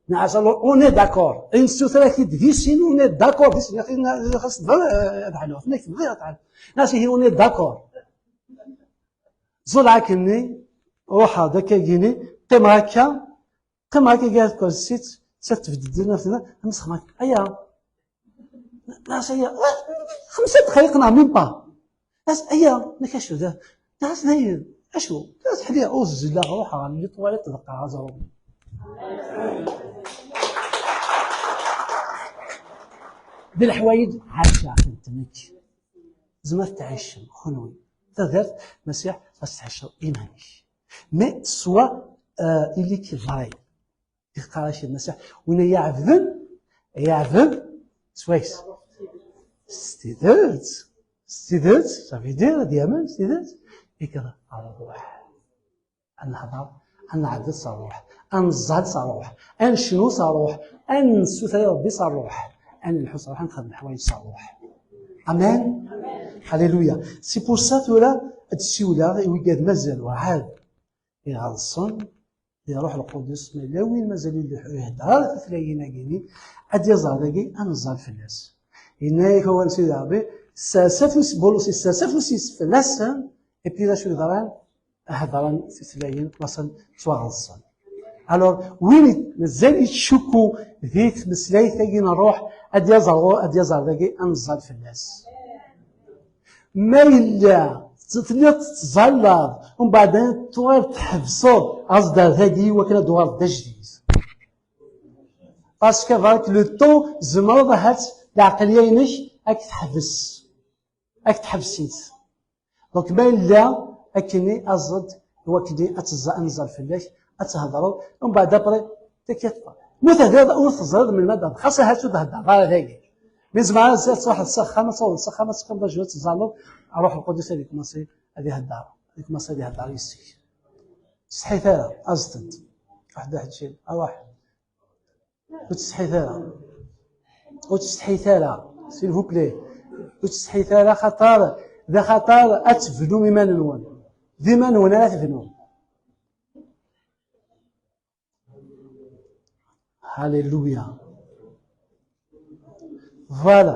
Nniɣ-as, alors, on est d'accord. Une sutra qui dit, di sin, on est d'accord. Di sin, xas, xas, ad ḥluɣ, nekk bɣiɣ ad ḥluɣ. Nniɣ-as, ihi, on est d'accord. Ẓul akkenni, ruḥeɣ-d akka gini, qqimeɣ akka, qqimeɣ akka gar tkersit, tt-, tbedd-d nniɣ-as, am sexma, aya. Nniɣ-as, aya, xemsa dqayeq neɣ même pas. As, aya, nekk acu da? Nniɣ-as, dayen, acu? Nniɣ-as, ḥliɣ, ur zzileɣ, ruḥeɣ ɣer les toilettes, ḍeqqreɣ aẓru. D leḥwayeǧ ɛaceɣ-tent nekk. Tzemreḍ ad tɛicem, kenwi. Tadart, Masiḥ, ad s-tɛiceḍ iman-ik. Mais soit, euh, ili-k vrai. Yeqqar-ak Lmasiḥ, win ay iɛebden, ay iɛbed s wayen? S tidet. S tidet, ça veut dire ad yamen s tidet. Ikkeḍ ɣer ṛṛuḥ. Ad nehḍer, ad nɛebbed s ṛṛuḥ, ad neẓẓal s ṛṛuḥ, ad necnu s ṛṛuḥ, ad nessuter i Ṛebbi s ṛṛuḥ, ad nelḥu s ṛṛuḥ, ad nexdem leḥwayeǧ s ṛṛuḥ. Amen. Alléluia. C'est pour ça tura ad d-ssiwleɣ i wigad mazal werɛad iɣelṣen di Ṛṛuḥ Lqudus, ma yella win mazal ur ihedder ara tutlayin-agi-nni, ad d-yaẓ ɣer dagi, ad neẓẓal fell-as. Yenna-yak wawal n Sidi Ṛebbi, ssers afus, Bulus yessers afus-is fell-asen, et puis d acu yeḍran? Heddren tutlayin, wasen ttwaɣeḍsen. Alors, win mazal yettcukku di tmeslayt-agi n ṛṛuḥ, ad d-yaẓ ɣur-, ad d-yaẓ ɣer dagi, ad neẓẓal fell-as. Ma yella telliḍ tettẓallaḍ, umbeɛd ad tuɣal tḥebseḍ, aẓ-d ar dagi wakken ad d-tuɣaleḍ d ajdid. Parce que avec le temps, tzemreḍ ahat lɛeqliya-inek ad k-teḥbes, ad k-teḥbes-it. Donc ma yella akkenni, aẓ-d, iwakken ad teẓẓa-, ad neẓẓal fell-ak, ad thedreḍ, umbeɛd après, t'inquiète pas. Ma ur tehdireḍ, ur teẓriḍ melmi ad d-, xas ahat ur d-heddreḍ ara dagi. Mi tzemreḍ ad truḥeḍ s axxam, ad tawḍeḍ s axxam, ad teqqimeḍ ajjud, ad teẓẓalleḍ, Ṛṛuḥ Lqudus ad ikmensi ad ihedder, ad ikmensi ad ihedder yis-k. Ur ttsetḥit ara, aẓ-tent. Waḥed, waḥed, cil, a waḥed. Ur ttsetḥit ara. Ur ttsetḥit ara, s'il vous plaît. Ur ttsetḥit ara, xaṭer, d axaṭer ad tebnum iman-nwen. D iman-nwen ara tebnum. Alléluia. Voilà.